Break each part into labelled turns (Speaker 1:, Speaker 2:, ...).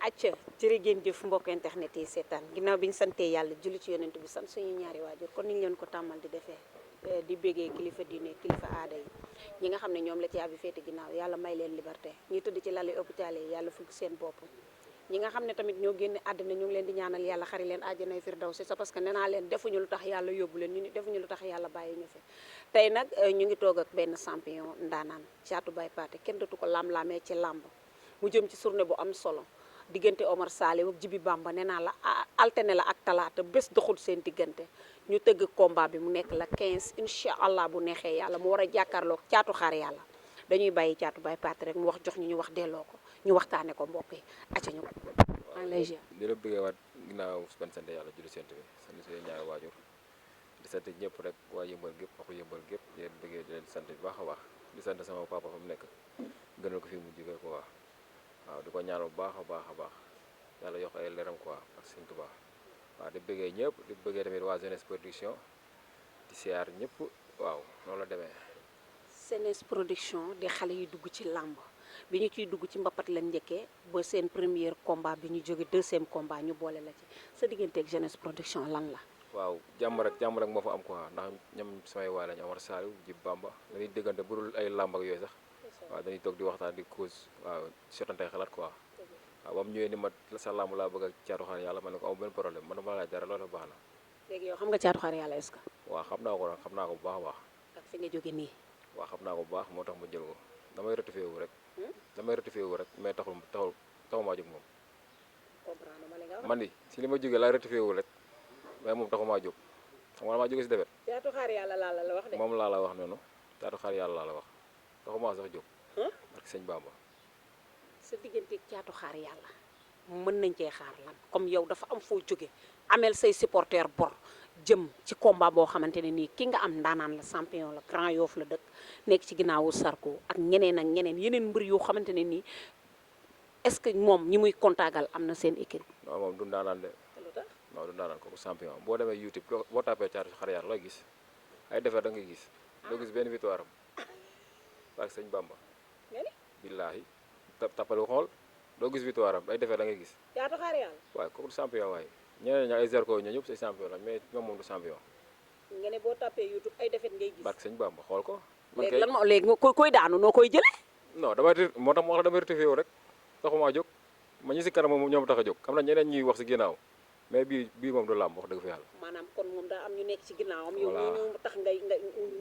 Speaker 1: acca jërë ngeen jëf mbokk internet yi seetaan ginnaaw bi ñu santee yàlla julli ci yonent bi sant suñu ñaari waajur kon niñ leen ko tàmmal di defee di béggee kilifa diine kilifa aada yi ñi nga xam ne ñoom la caabi féete ginnaaw yàlla may leen liberté ñi tëdd ci lali hôpital yi yàlla fugg seen bopp ñi nga xam ne tamit ñoo génne àddina ñu ngi leen di ñaanal yàlla xari leen àjjanay firdawsi c'est parce que nee naa leen defuñu lu tax yàlla yóbbu leen ñu ni defuñu lu tax yàlla bàyyi ñu fi tey nag ñu ngi toog ak benn champion ndaanaan Thiatou Baye Pathé kenn dootu ko lam-laamee ci làmb mu jëm ci journée bu am solo diggante Omar Saliou ak Djiby Bamba nee naa la alterné la ak talaata bés doxul seen diggante ñu tëgg combat bi mu nekk la 15 incha allah bu neexee yàlla mu war a jàkkaarloog caatu xaar yàlla dañuy bàyyi Thiatou Baye Pathé rek mu wax jox ñu wax delloo ko ñu waxtaane ko mbokk yi acca ñu ko maa ngi lay
Speaker 2: di la bëggee waat ginnaaw ban sant yàlla julli sant bi sant seen ñaari waajur di sant ñëpp rek waa yëmbal gépp ak yëmbal gépp di leen bëggee di leen sant bu baax a baax di sant sama papa fa mu nekk gënal ko fi mu jógee ko waaw di ko ñaanal bu baax a baax a baax yàlla yokk ay leeram quoi ak Sëñ Tuubaa waaw di bëggee ñëpp di bëggee tamit waa Jeunesse Production di siyaar ñëpp waaw noonu la demee.
Speaker 1: Jeunesse Production di xale yi dugg ci làmb bi ñu ciy dugg ci mbapat lañ njëkkee ba seen premier combat bi ñu jóge deuxième combat ñu boole la ci sa digganteeg Jeunesse Production lan la.
Speaker 2: waaw jàmm rek moo fa am quoi ndax ñoom samay waay lañu Omar Saliou Djiby Bamba dañuy déggante bu dul ay làmb ak yooyu sax waaw dañuy toog di waxtaan di cause waaw sotantey xalaat quoi waaw ba mu ñëwee ni ma sa làmb laa bëgg ak Thiatou Xaar Yàlla ma ne ko am benn problème man ma laaj dara loolu baax na.
Speaker 1: léegi yow xam nga Thiatou Xaar Yàlla est-ce que.
Speaker 2: waaw xam naa ko nag xam naa ko bu baax a baax.
Speaker 1: ak fi nga jóge nii.
Speaker 2: waaw xam naa ko bu baax moo tax ma jël ko damay rectifié wu rek mais taxumaa jóg moom.
Speaker 1: comprendre ma li nga wax.
Speaker 2: man di si li ma jógee laa rectifié wu rek mais moom taxumaa jóg xam nga damaa jóge si defet.
Speaker 1: Thiatou Xaar Yàlla laa la wax de.
Speaker 2: moom laa la wax noonu Thiatou Xaar Yàlla laa la wax taxumaa sax jóg. ak sëñ Bamba.
Speaker 1: sa digganteeg Thiatou Xaar Yàlla mën nañ cee xaar lan comme yow dafa am foo jóge amel say supporter bor jëm ci combat boo xamante ne nii ki nga am ndaanaan la champion la Grand Yoff la dëkk nekk ci ginnaawu Sarko ak ñeneen yeneen mbër yoo xamante ne nii est-ce que moom ñi muy kontaagal am na seen équipe.
Speaker 2: non moom du ndaanaan de.
Speaker 1: lu tax
Speaker 2: non du ndaanaan kooku champion boo demee YouTube boo tapee Thiatou Xaar Yàlla looy gis ay defar da ngay gis. doo gis benn victoire am ak sëñ Bamba. billaahi tappale xool doo gis victoire am ay defar da ngay gis.
Speaker 1: Thiatou Xaar Yàlla.
Speaker 2: waaye kooku du champion waaye ñeneen ña ay Zarko ñoo ñëpp say champion la mais ñoom moom du champion.
Speaker 1: nga ne boo tapee YouTube ay defet ngay gis.
Speaker 2: barke sëñ Bamba xool ko. man
Speaker 1: léegi lan moo léegi nga koy daanu noo koy jëlee.
Speaker 2: non moo tax ma wax damay rectifié wu rek taxumaa jóg ma ñi si kanam moom ñoom tax a jóg am na ñeneen ñuy wax si ginnaaw mais bii moom du làmb wax dëgg fa yàlla.
Speaker 1: maanaam kon moom daa am ñu nekk ci ginnaawam.
Speaker 2: voilà
Speaker 1: yow ñu tax nga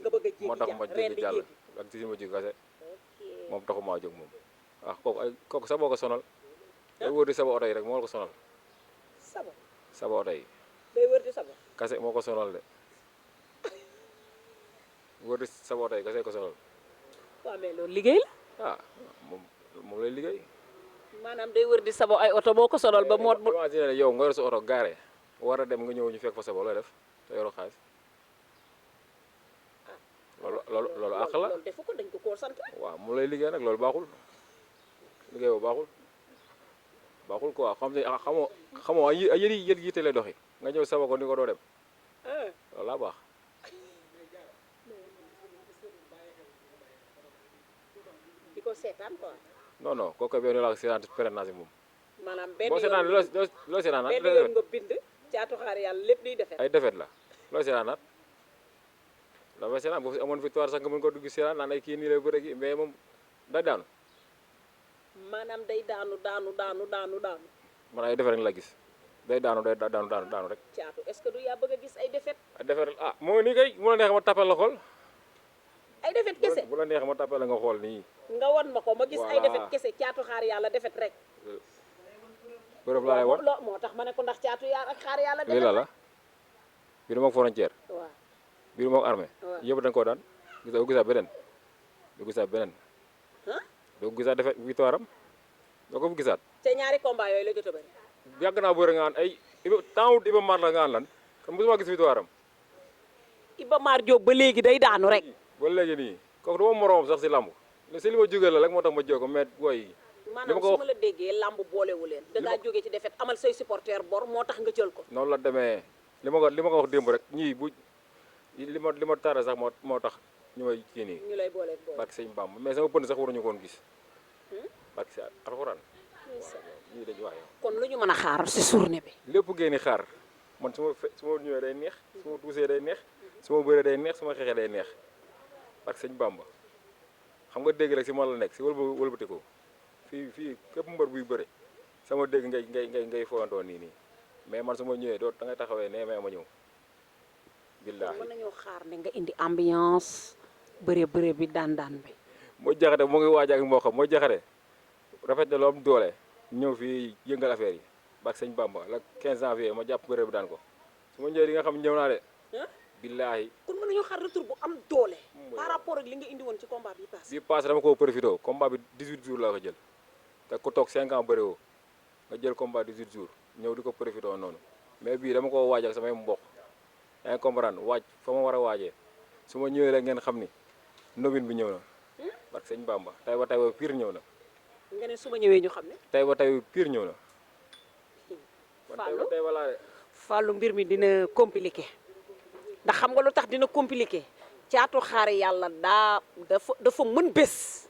Speaker 1: bëgg a jéggi
Speaker 2: moo tax ma jéggi jàll ak ci si ma jóg kase moom taxumaa jóg moom waaw kooku sa boo ko sonal day wër di saba oto yi rek moo la ko sonal saba oto yi
Speaker 1: day wër di saba
Speaker 2: kase moo ko sonal de wër di saba oto yi kase ko sonal.
Speaker 1: waaw mais loolu liggéey la.
Speaker 2: moom lay liggéey.
Speaker 1: maanaam day wër di sabo ay oto boo ko sonal ba moo.
Speaker 2: imagine yow nga yor sa oto gaare war a dem nga ñëw ñu fekk fa sabo looy def te yoroo xaalis loolu àq la.
Speaker 1: loolu defu ko dañ ko koo sant.
Speaker 2: waaw mu lay liggéey nag loolu baaxul liggéey boobu baaxul quoi xamoo ay yëri yitte lay doxi nga ñëw sabo ko ni ko doo dem loolu laa baax.
Speaker 1: di ko seetaan quoi.
Speaker 2: non kooku benn laa seetaan prénance bi moom.
Speaker 1: maanaam benn
Speaker 2: boo seetaan loo seetaan
Speaker 1: benn yoon nga bind Thiatou Xaar Yàlla lépp luy defet.
Speaker 2: ay defet la loo seetaan naat dafay seetaan boo fi amoon victoire sax nga mën ko dugg seetaan naan ay kii nii lay bëre gi mais moom day daanu.
Speaker 1: maanaam day daanu.
Speaker 2: man ay defet rek la gis day daanu rek.
Speaker 1: Thiatou est-ce que du yaa bëgg a gis ay defet.
Speaker 2: ay defet moo nii kay mu la neexee ma tapal la xool.
Speaker 1: ay defet kese
Speaker 2: bu la neexee ma tapal la nga xool nii.
Speaker 1: nga won ma ko ma gis ay defet kese Thiatou Xaar Yàlla defet rek.
Speaker 2: bërëb laa lay won
Speaker 1: moo tax ma ne ko ndax Thiatou Xaar Yàlla defet
Speaker 2: lii la bii du moog frontière.
Speaker 1: waaw
Speaker 2: bii du moog armée. yëpp dañ koo daan doo gisaat beneen. doo gisaat defet victoire am doo ko fi gisaat.
Speaker 1: te ñaari combat yooyu la jot a bëri.
Speaker 2: yàgg naa bëri nga ay temps Iba Mar la nga lan kon mosuma gis victoire am.
Speaker 1: Iba Mar Diop ba léegi day daanu rek.
Speaker 2: ba léegi nii kooku du ma moroom sax si làmb si li ma jógee la rek moo tax ma jóg ko mais booy.
Speaker 1: maanaam su ma la déggee làmb boolewu leen. da ngaa jógee ci defet amal say supporter bor moo tax nga jël ko.
Speaker 2: noonu la demee li ma ko wax démb rek ñii bu li ma taara sax moo tax ñu may kii nii.
Speaker 1: ñu lay boole.
Speaker 2: barke sëñ Bamba mais sama pënd sax waruñu ko woon gis. barke si alxuraan. ñii dañu waaye
Speaker 1: kon lu ñu mën a xaar si journée bi.
Speaker 2: lépp ngeen di xaar man su ma ñëwee day neex su ma tuusee day neex su ma bëree day neex su ma xeexee day neex ak sëñ Bamba xam nga dégg rek si man la nekk si wëlbati ko fii képp mbër buy bëre sama dégg ngay foogantoo nii mais man su ma ñëwee doo da ngay taxawee ne mais ma ñëw billaahi
Speaker 1: mën nañoo xaar ne nga indi ambiance bëre bi daan bi.
Speaker 2: moo jaxate mu ngi waaj ak moo xam moo jaxate rafet na lu am doole ñëw fii yëngal affaire yi bak sëñ Bamba la 15 janvier ma jàpp bëre bi daan ko su ma ñëwee di nga xam ñëw naa de billaahi
Speaker 1: kon mën nañoo xaar retour bu am doole par rapport ak li nga indi woon ci combat bi passé.
Speaker 2: bi passé dama ko profité combat bi 18 jours laa ko jël te ku toog 5 ans bëre woo nga jël combat 18 jours ñëw di ko profité noonu mais bii dama ko waaj ak samay mbokk yaa ngi comprendre waaj fa ma war a waajee su ma ñëwee rek ngeen xam ni nobin bi ñëw na parce que sëñ Bamba tay ba pire ñëw na.
Speaker 1: nga ne su ma ñëwee ñu xam ne.
Speaker 2: tay ba pire ñëw na.
Speaker 1: Fallou
Speaker 2: tay wala de.
Speaker 1: Fallou mbir mi dina compliqué ndax xam nga lu tax dina compliqué caatu xaar yàlla dafa mën bés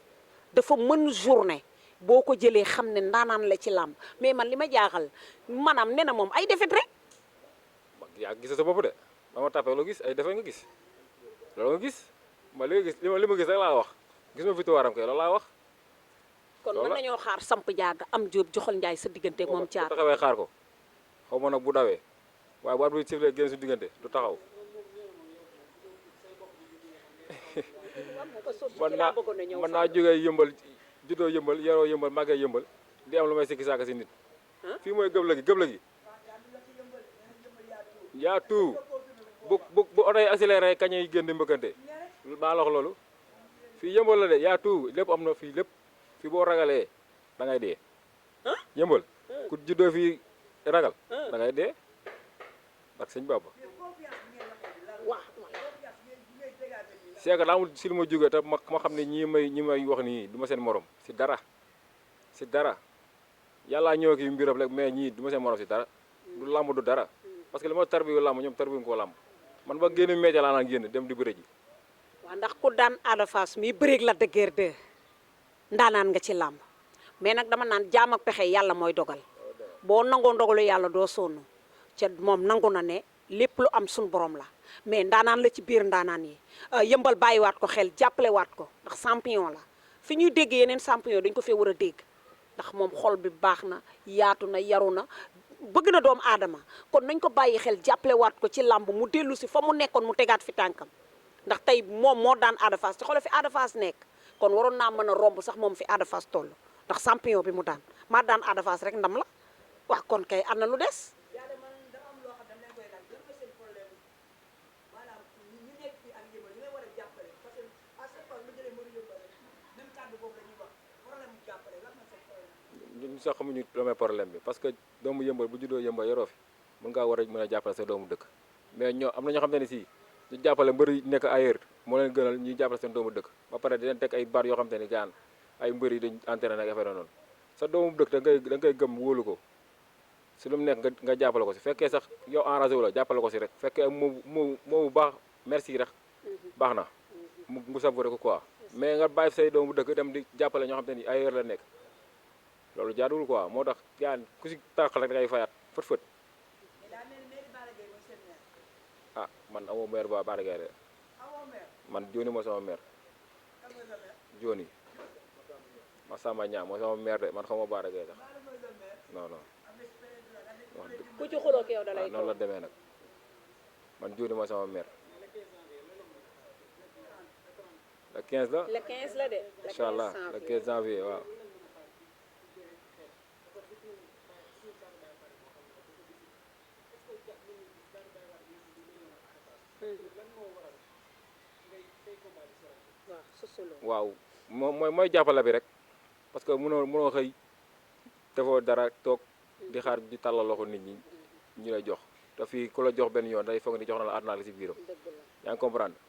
Speaker 1: dafa mën journée boo ko jëlee xam ne ndaanaan la ci làmb mais man li ma jaaxal maanaam nee na moom ay defet rek.
Speaker 2: yaa gis sa bopp de ba ma tàppee loo gis ay defet nga gis loolu nga gis ma li nga gis li ma gis rek laa wax gis ma victoire am kay loolu laa wax.
Speaker 1: kon mën nañoo xaar samp jaaga am jóob joxal njaay sa digganteeg moom caat
Speaker 2: bu taxawee xaar ko xaw ma nag bu dawee waaye bu at bi siflee génn su diggante du taxaw mën naa jógee yëmbal juddoo yëmbal yaroo yëmbal màggee yëmbal di am lu may sikki saaka si nit fii mooy gëbla gi yaa tout bu oto yi accéléré kañ yi génn di mbëkkante maa la wax loolu fii yëmbal la de yaa tout lépp am na fii lépp fii boo ragalee da ngay dee yëmbal ku juddoo fii ragal da ngay dee ak sëñ Baba c'est que daamul si lu ma jógee te ma xam ne ñi may wax nii du ma seen morom si dara yàllaa ñëw ki mbiram rek mais ñii du ma seen morom si dara du làmb du dara parce que li ma tarbiyu làmb ñoom tarbiyu ko làmb man ba génn média laa naan génn dem di bëre ji
Speaker 1: waaw ndax ku daan Ada Fass mi bëreeg la de guerre 2 ndaanaan nga ci làmb mais nag dama naan jaam ak pexe yàlla mooy dogal boo nangoo ndogalu yàlla doo sonn ca moom nangu na ne lépp lu am suñ borom la mais ndaanaan la ci biir ndaanaan yi yëmbal bàyyiwaat ko xel jàppalewaat ko ndax champion la fi ñuy dégg yeneen champion dañ ko fee war a dégg ndax moom xol bi baax na yaatu na yaru na bëgg na doomu aadama kon nañ ko bàyyi xel jàppalewaat ko ci làmb mu dellu si fa mu nekkoon mu tegaat fi tànkam ndax tey moom moo daan Ada Fass te xoolal fi Ada Fass nekk kon waroon naa mën a romb sax moom fi Ada Fass toll ndax champion bi mu daan maa daan Ada Fass rek ndam la wax kon kay am na lu des.
Speaker 2: ñun sax xamuñu lu problème bi parce que doomu yëmbal bu juddoo yëmbal yoroo fi mën ngaa war a mën a jàppale sa doomu dëkk mais ñoo am na ñoo xam ne si ñu jàppale mbër yi nekk ailleurs moo leen gënal ñuy jàppale seen doomu dëkk ba pare di leen teg ay baat yoo xam te ni gaan ay mbër yi dañ entraîné ak affaire noonu sa doomu dëkk da ngay gëm wóolu ko si lu mu nekk nga jàppale ko si fekkee sax yow enragé wu la jàppale ko si rek fekkee moo baax merci rek baax na mu savouré ko quoi mais nga bàyyi say doomu dëkk dem di jàppale ñoo xam te ni ailleurs la nekk loolu jaaduwul quoi moo tax gaan ku si tànq rek da ngay fayaat fët ah man amoo maire ba Balla Gaye de man Joni moo sama maire Joni ma Samba Ñaa moo sama maire de man xamoo Balla Gaye sax non wax dëgg
Speaker 1: ku ci xuloo yow da lay
Speaker 2: noonu la demee nag man Joni moo sama maire le 15 la
Speaker 1: le 15 la de
Speaker 2: incha allah le 15 janvier waaw waaw mooy jàppale bi rek parce que mënoo xëy defoo dara toog di xaar di tàllal loxo nit ñi ñu lay jox te fii ku la jox benn yoon day foog ni jox na la àdduna la si biiram yaa ngi comprendre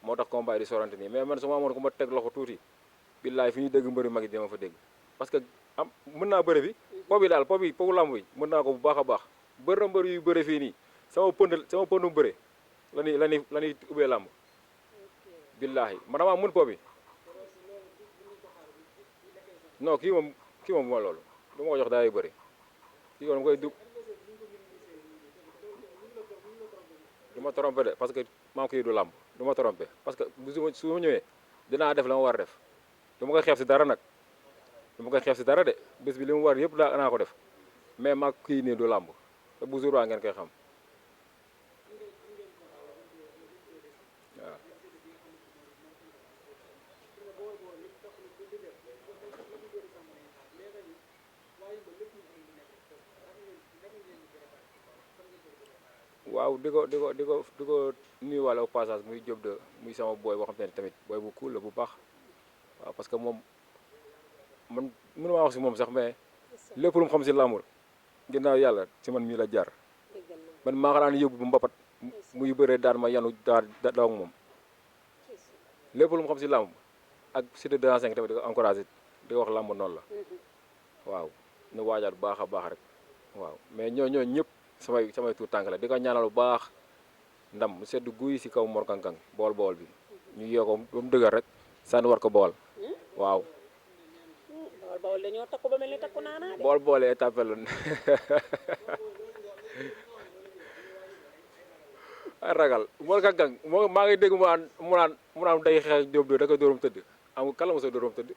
Speaker 2: moo tax combat di sorante nii mais man su ma amoon ku ma teg loxo tuuti billaay fi ñuy dégg mbëri mag yi dama fa dégg parce que am mën naa bëre bi po bi daal po lamb bi mën naa ko bu baax a baax bëri na mbër yu bëre fii nii sama pëndu bëre la ñuy ubbee lamb billaahi man damaa mën po bi non kii moom moo loolu du ma ko jox daay bëri kii yoon koy du ma trompé de parce que maa kii du làmb du ma trompé parce que su ma ñëwee dinaa def la ma war a def du ma koy xeeb si dara nag du ma koy xeeb si dara de bés bi li mu war yëpp naa ko def mais maa kii nii du làmb te bu jour waa ngeen koy xam waaw. waaw di ko nuyuwaale au passage muy Diop de muy sama booy boo xam te ne tamit booy bu cool la bu baax waaw parce que moom man mënu maa wax si moom sax mais lépp lu mu xam si làmbul ginnaaw yàlla si man mii la jaar man maa ko daan yóbbu bu mbapat muy bëree daan ma yanu daw ak moom lépp lu mu xam si làmb ak Cité 205 tamit di ko encouragé di ko wax làmb noonu la waaw nu waajaat bu baax a baax rek waaw mais ñoo ñëpp samay tuur tànk la di ko ñaanal bu baax ndam mu sedd guy si kaw Mor Kang Kang bool bi ñu yee ko ba mu dëgër rek sànni war ko bool waaw.
Speaker 1: bool dañoo takku ba mel ni takku naanaa de.
Speaker 2: boolee étape la ragal Mor Kang Kang maa ngi dégg mu naan day xeex Diop de da koy dóoram tëdd amul kala mosoo dóoram tëdd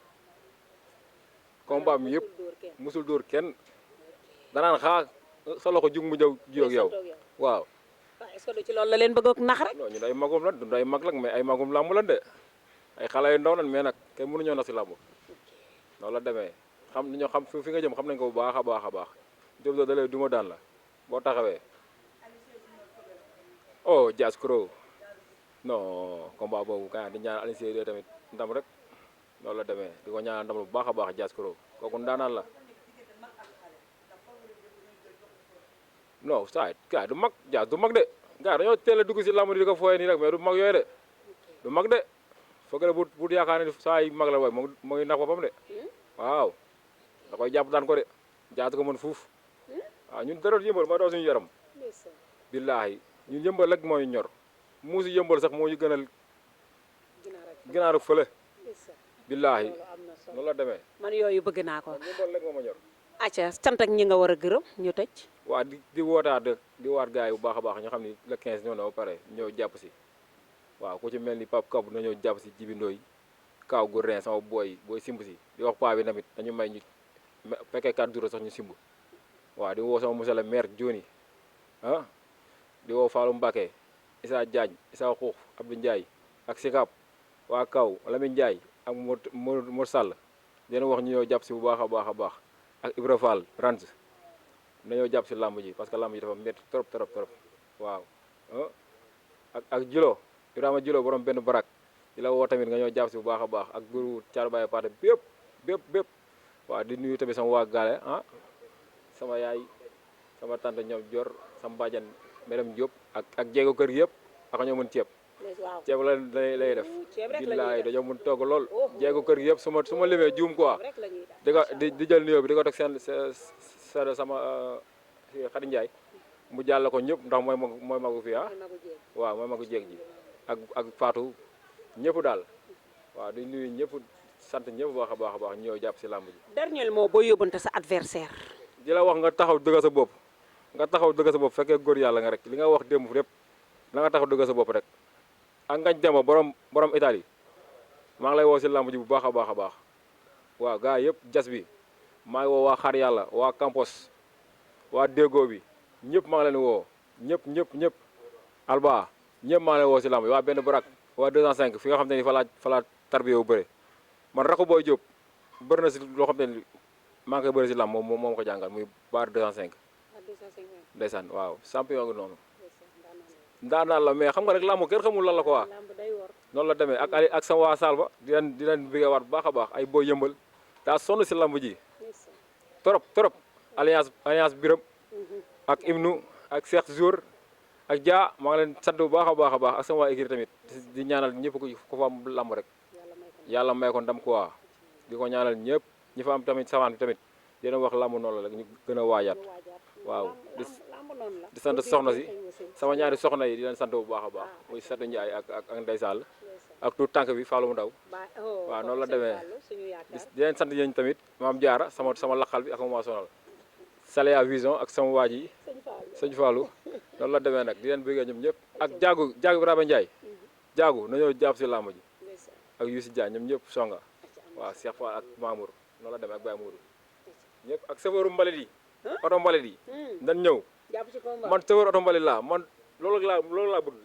Speaker 2: combat mi yëpp musul dóor kenn danaan xaa sa loxo jug mu jaw ji ak yow waaw.
Speaker 1: est-ce que du ci loolu la leen bëgg a nax rek.
Speaker 2: non ñun ay magum lan dund ay mag lan mais ay magum làmb lan de ay xale yu ndaw lan mais nag kenn mënuñoo nax si làmb noonu la demee xam ni ñoo xam fi nga jëm xam nañ ko bu baax a baax a baax Diop de dalee duma daan la boo taxawee oh Diaz Cro non combat boobu ka di ñaan Alioune Seye tamit ndam rek noonu la demee di ko ñaan ndam bu baax a baax Diaz Cro kooku ndaanaan la non saa gars du mag Diaz du mag de gars dañoo teel a dugg si làmb di ko fooyee nii rek mais du mag yooyu de du mag de foog la bu yaakaar ne saa yi mag la way moo ngi nax boppam de waaw da koy jàpp daan ko de Diaz ko mën fuuf waaw ñun dara yëmbal mooy daw suñu yaram billaahi ñun yëmbal rek moo ñu ñor muusi yëmbal sax moo ñu gënal ginaar ak fële billaahi noonu la demee
Speaker 1: man yooyu bëgg naa ko
Speaker 2: yëmbal rek moo ma ñor
Speaker 1: acca sant ak ñi nga war a gërëm ñu tëj
Speaker 2: waaw di wootaat di waat gars yi bu baax a baax ñu xam ni le 15 ñëw na ba pare ñëw jàpp si waaw ku ci mel ni Pape Kab na ñëw jàpp si jibindooy kaaw gu ren sama booy simb si di wax paa bi tamit dañu may ñu fekkee 4 jours sax ñu simb waaw di woo sama monsieur le maire Dioni ah di woo Fallou Mbacké Issa Diagne Issa Xuux Abdou Ndiaye ak Sikap waa kaw Lamine Ndiaye ak Mor Sall dina wax ñu ñëw jàpp si bu baax a baax a baax ak Ibra Fall Ranz nañoo jàpp si làmb ji parce que làmb ji dafa métti trop waaw ak Jilo Ibrahima Jilo borom benn barak di la woo tamit nga ñëw jàpp si bu baax a baax ak guru Thiar Baye Paate bépp waaw di nuyu tamit sama waa gaale sama yaay sama tante ñoom Dior sama bàjjan Merem Diop ak jéego kër yëpp ak ñoo mën ceeb ceeb la lay def billaay dañoo mën togg lool jéego kër yëpp su ma limee juum quoi di jël nuyoo bi di ko teg seen sama Xadi Njaay mu jàll ko ñëpp ndax mooy magu fi waaw mooy magu jéeg ji ak Fatou ñëpp daal waaw di nuyu ñëpp sant ñëpp baax a baax ñëw jàpp si làmb ji
Speaker 1: dernier mot boo yóbbante sa adversaire
Speaker 2: di la wax nga taxaw dëgg sa bopp fekkee góor yàlla nga rek li nga wax démb lépp na nga taxaw dëgg sa bopp rek ak ngañ dema borom Italie maa ngi lay woo si làmb ji bu baax a baax waaw gars yëpp jas bi maa ngi woo waa xar yàlla waa Campos waa Déggo bi ñëpp maa ngi leen woo ñëpp Alba ñëpp maa ngi leen woo si làmb ji waa benn barak waa 205 fi nga xam te ni fa laa tarbiye bu bëre man Rakku Boy Diop bëri na si loo xam te ni maa ngi koy bëri si làmb moom ko jàngal muy baar 205 ndeysaan waaw champion ngi noonu ndaanaan la mais xam nga rek làmb kenn xamul lan la quoi noonu la demee ak sama waa Salba di leen bëggeewaat bu baax a baax ay booy yëmbal daa sonn si làmb ji trop alliance Biram ak Ibnu ak Cheikh Jour ak Dia maa ngi leen sant bu baax a baax ak sama waa équipe tamit di ñaanal ñëpp ko fa am làmb rek yàlla may ko ndam quoi di ko ñaanal ñëpp ñi fa am tamit sawaan bi tamit dina wax làmb noonu la rek ñu gën a waajaat waaw di sant soxna si sama ñaari soxna yi di leen sant bu baax a baax muy Satu Ndiaye ak Ndey Sall ak tout tànk bi Fallou mu ndaw waaw noonu la demee di leen sant yéen tamit maam Jaara sama laqal bi ak ma sonal Salea Vision ak sama waa ji sëñ Fallou noonu la demee nag di leen bëggee ñoom ñëpp ak jaagu Ibrahima Ndiaye jaagu nañoo jàpp si làmb ji ak Youssou Dia ñoom ñëpp songa waaw Cheikh Fall ak Mamour noonu la demee ak Baye Mourou ñëpp ak sëfëru mbalit yi oto mbalit yi nan ñëw man sëfër oto mbalit laa man loolu laa bëgg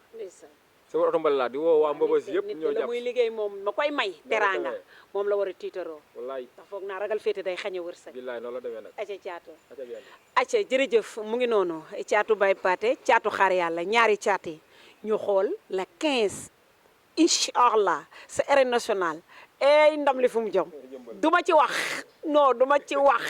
Speaker 2: sëfër oto mbalit laa di woo waa Mbëbës yëpp ñoo
Speaker 1: nit la
Speaker 2: jàpp
Speaker 1: muy liggéey moom ma koy may teraanga moom la war a tiitaroo
Speaker 2: wallaay
Speaker 1: ndax foog naa ragal féete day xañe wërsëg
Speaker 2: billaay noonu la demee nag
Speaker 1: aca caatu
Speaker 2: aca bien
Speaker 1: acca jërëjëf mu ngi noonu caatu Baye Pathé caatu xaar yàlla ñaari caat yi ñu xool la 15 incha allah sa arène nationale ey ndam li fu mu jom duma ci wax non duma ci wax